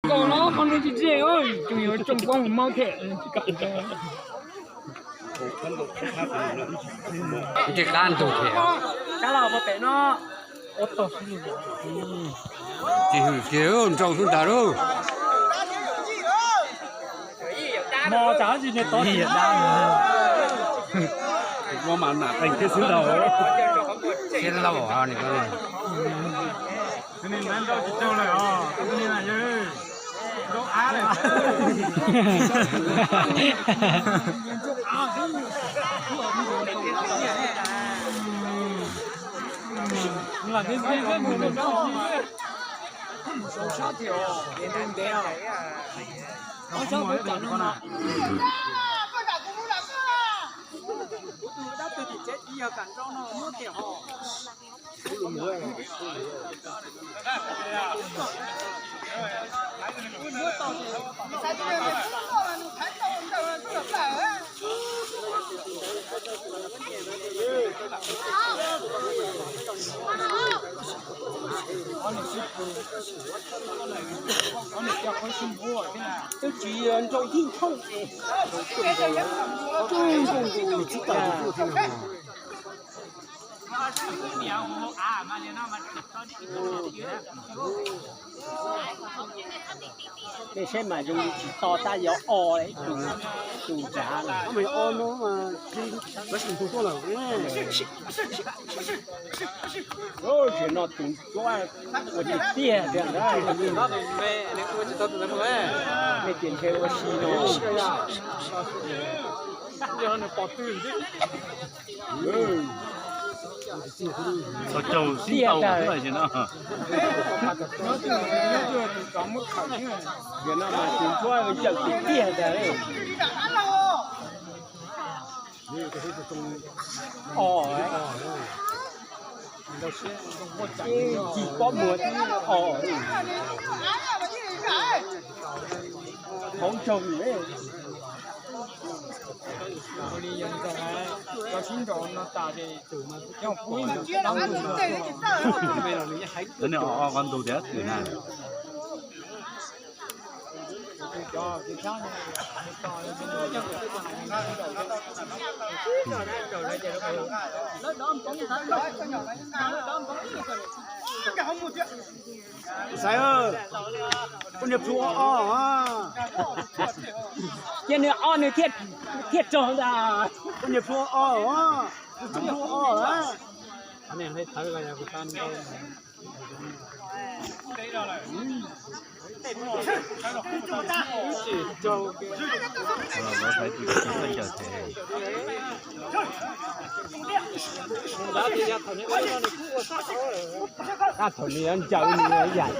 Nkaus no qhov no tsis tsis, tsuas yog tsoo pob mus maub thiab. Ntshe qab ntug thiab. Kab los pem no. Tsis hwm kiag, nrau xwb ntag lauj. Mos tsam tsis tov yam dab. Mos mas nam qeeg thiab xwb ntag. Thiab lauj, nws nrau tsis tau lawm os. Twb tsis nrau tib thooj es tub nkaus nkaus tsis tawm. Tej saib mas zoo li tsis to tab yog o tus nrad. Tsis no tus ncuab ua tiag tiag tiag. Nej tias ntshe ua si no. Txog caug sib ntaus xwb no. Tiam no mas tus ncuab yawm tiag tiag ntag. O, tsis pob muag tib o. Hauv nroog. Cov sib nraus no tas ces yog kuv ib ntug. Cov niag o o qhov ntug tias twm na. Xaiv, koj niag plhu o o. Cia nws o nws thiaj raug ntag. Koj niag plhu o o, plhu o o. Tab thaum nws yuav ncaws nws yam.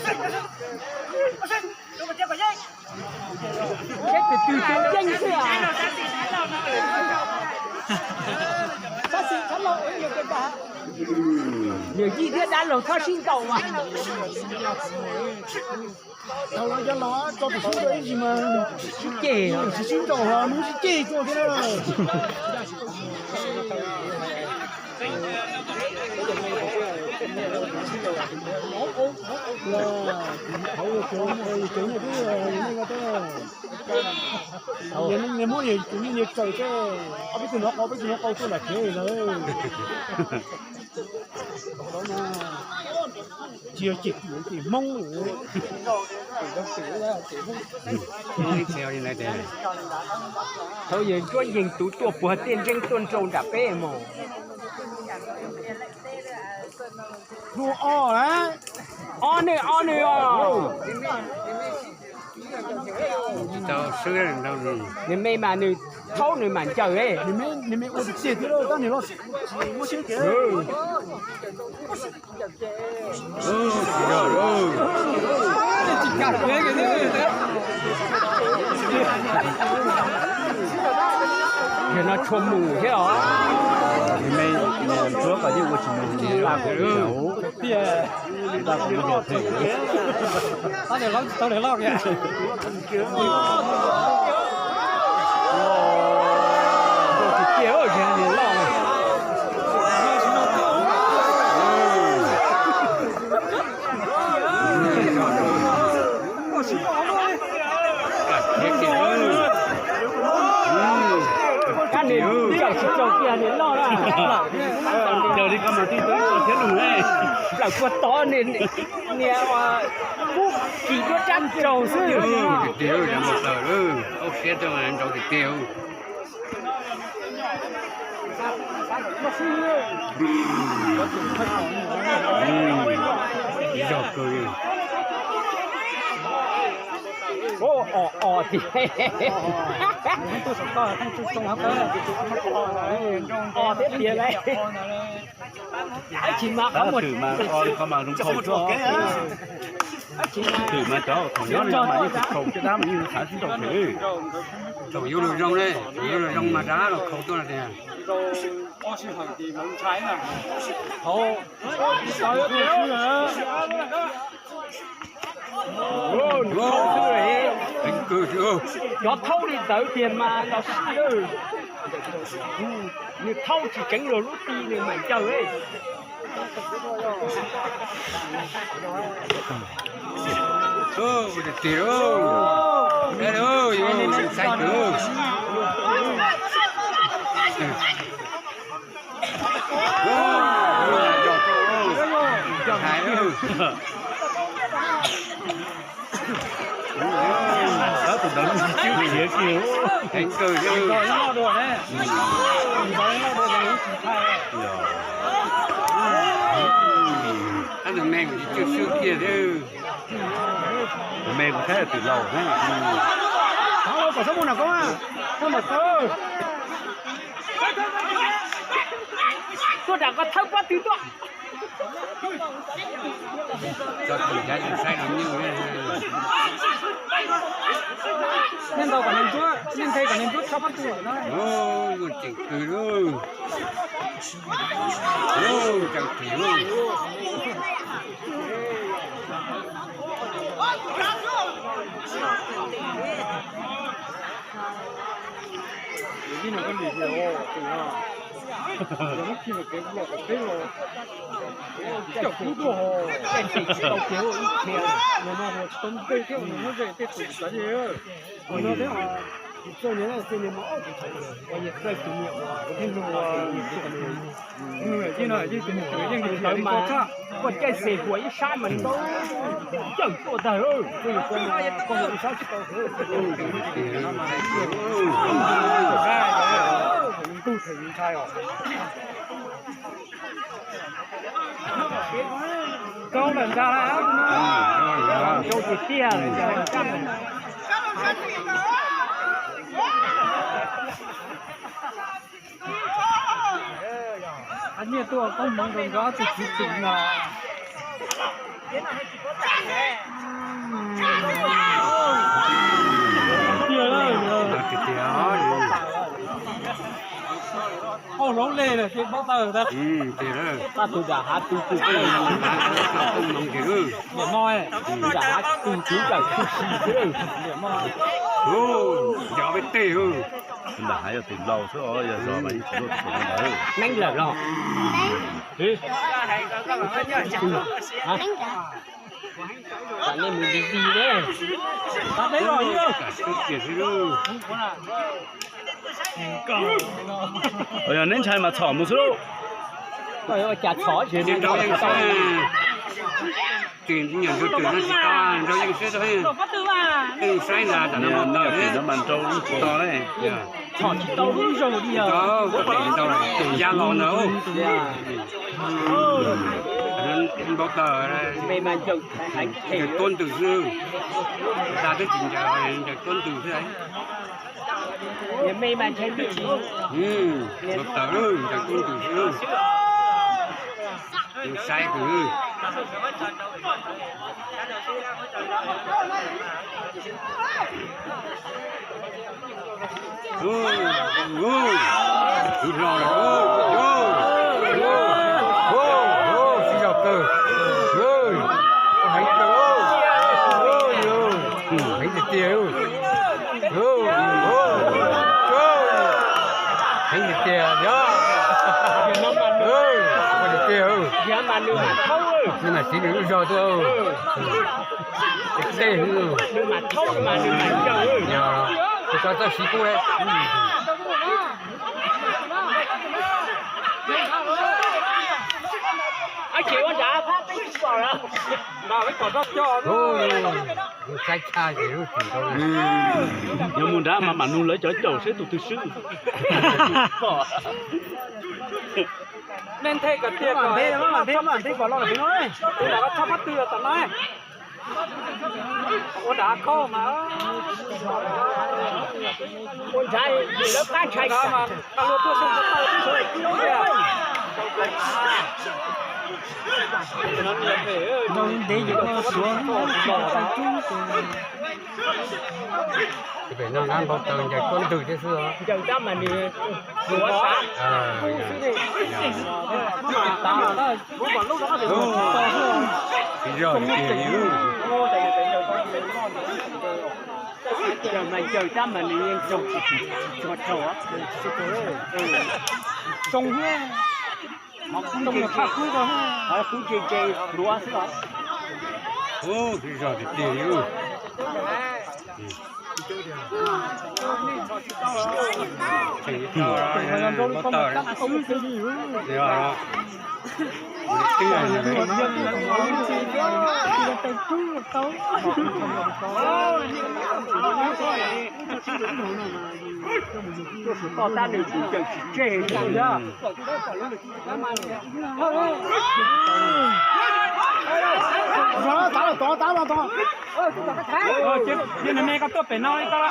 Seb tus twg tus yeej xwb. Tab sis thab laug, yawm yij thiab dab laug txhob sib ntaus mas. Thaum los cov laus tso tus sib ntaus ib ntsis mas sib ceg, sib ntaus los nws sib ceg tuaj thiab na. Niag muab niag tus niag niag tsaws thiab, ob peb tug nov qau peb tug nov qau tuaj nram kev lawm. Tsis yog cem kwm, cem Hmoob. Thaum yawg Ntsuab Yeeg tus tuaj puag tiaj ntseeb tuaj nrau nram peb mog. Plhu o lawm. O nws, o nws os. Nws me mas nws thaub nws mam ncaws. Nws me ua tiag tiag thiab, tab nws los tsis muab siab tiag. Yog no tshua mus thiab os. Me ntsuab kom yeej ua tsis mus, laj kuv lawm. Laj kuv mus hauv phem. Tiag tiag, niam loj. Kab nim cawm tsis tsaug kiag niam loj na. Raws li koj mas tij tub thiab lus ne. Nplawm puag tod niam kub kis duab rab tsaug xwb. Tiag, ntau siab rau nrau tiag tiag. Zog kawg li. Os, os tiag. Os thiab tiag lauj. Twm mas o li ko mas zoo khaus xwb. Twm mas cov thaum nyob li no mas yeej khaus caj dab mas yeej xav sib nrau phem. Thaum yuav luag zoo ne, thaum yuav luag zoo mas rov los khaus tuaj no tiag. Cov thaub li ntawd tiag mas los sib, nws thaub tsis tseev luag lub ti nws mam ncaws. Tus ntawd lub tsis cwb khiav kiag. Tus me kuv tsis cwb swb kiag. Tus me kuv saib twm laus. Tuaj nram ko thawb pob tw tuaj. Nej ntaus kom nws ntsuab, nej nthe kom nws ntsuab tso pob tw. Tseem kawg lauj. Tseem kawg lauj. Ntawd mas ua caij xes huam ib sab mas ntaub cawm tuaj tag. Kaub lawm ntag, rau tiag tiag. Nyiaj tuaj koob hmoov rau nkawd ob tug kwv tij no. Tiag tiag. Auj, loob le lawm ces npau taws ntag. Pab tus nram hav tus tus, niam mo, nram hav tus tus nram tshwj si xwb. Niam mo, nram hav yog tus laus xwb os, yog zos mas yeej tsis tuaj txog ntawd. Neeb lawm los? Tam nej mus li li ne. Yog neb ntshai mas txhom mus xwb lauj. Ua cas txhom tsis Tus nyob tus no tsis tau nrau yeej xwb, yeej saib ntag, tam no mas nrau yeej tsis tau ne. Txhom tsis tau lub zaug li os. Tus ya los ntawd, npau taws, ncaws tuab ntws xwb. Tab twb tsis ncaws, ncaws tuab ntws xwb. Npau taws, ncaws tuab ntws xwb. Saib kuv. Kuv hlo lawm. Tiag, heev tiag, yog, tiag, nws mas siv nws lub zog tuaj, tej, yog, tus ko txawj siv kub. Saib tshaj ces lub tsis nkaus. Yog mus nrad mas mam nug lawv cov caum seb tus twg swb. Nej nthe kom tiag kom, tus lam txhob pob tw tom no. Ua nrad khauj mas, ua nrad lawv pab ntshai mas, nqa luag tuaj xyoo ko taw twb sawv daws kub tiag. Ntev ces ua suav, pem no nqab npau taws ncaws koj ntwg thiab xwb. Ncaws tab mas nws suav sav. Ncaws mas ncaws tab mas nws yeej raug tsis tshua raug. Zoo thiab, zoo yog phaj kub ko, kub ce ce hluav xwb os. Zog tiag tiag li. Tuaj tab nws kuj cawm tsis tseg li thiab. Cia nws me koj tuaj pem no li koj.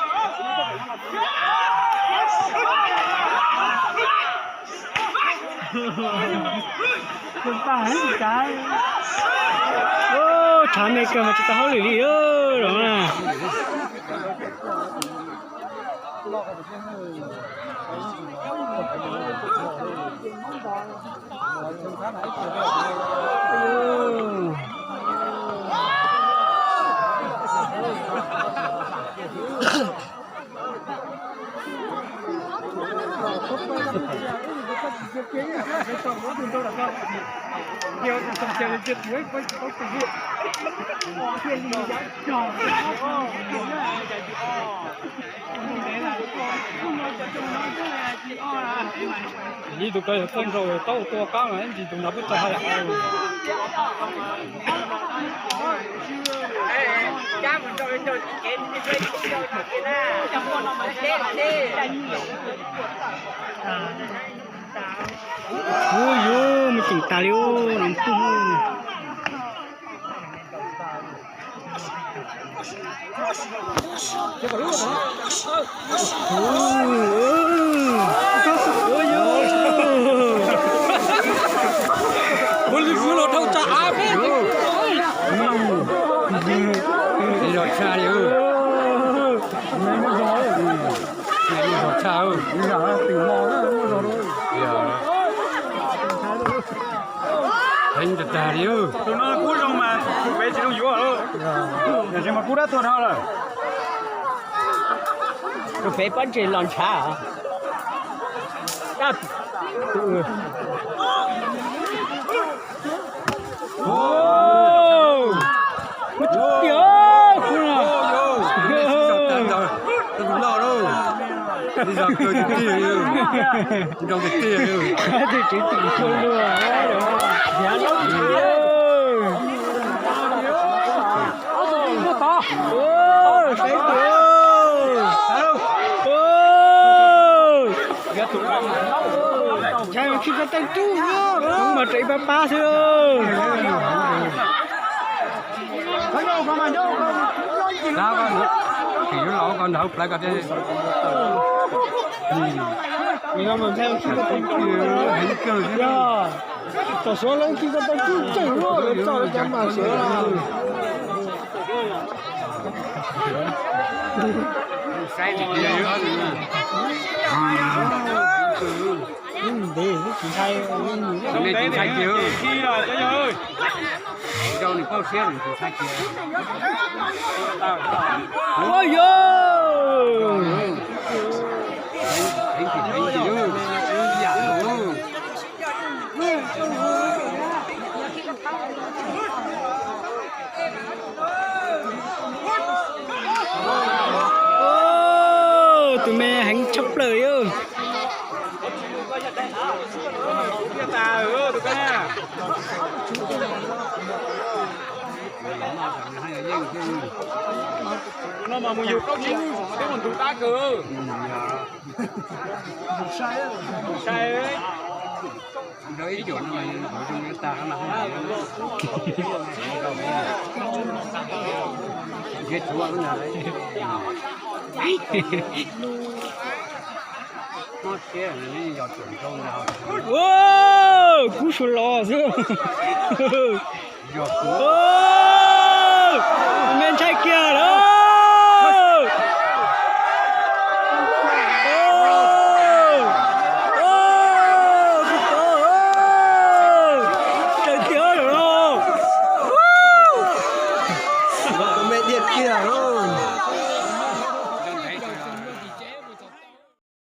Tshav me kawg mas tsis tau hauj lwm li los na. Ib tus ko yog txawj nraug taub tua qab mas ib ntsis tus no pub txog haj yam. Ub, yuav mus tseem tas li ub no pug. Ua li kuv los dhau tsa av peb. Zog tshaj li. Zog tshaj. Heev tag tag li. Tus no kub zoo mas tus pem tsis zoo yuav. Tiam sis mas kub dab tuag dhau lawm. Tus pem pob ntseg los ntshav. Ntshai mas khi ko taw rub, mas tseem pab pab xwb. Tsis yuav los ko nrog plawv ko. Tom suav lawv khi ko taw rub tseem luaj lawv txog lawv cov mas sawv. Ntev tsis ntshai, tsis ntshai kiag. Ua yog! Tus me heev tshaj plaws li. No mas mus yug plaub tsib lub mas peb mus ntug dab kawg. Sai. Ua, kub suav los xwb. Me ntshai kiag lawm. Tsaws tiag lawm. Me dhia kiag lawm.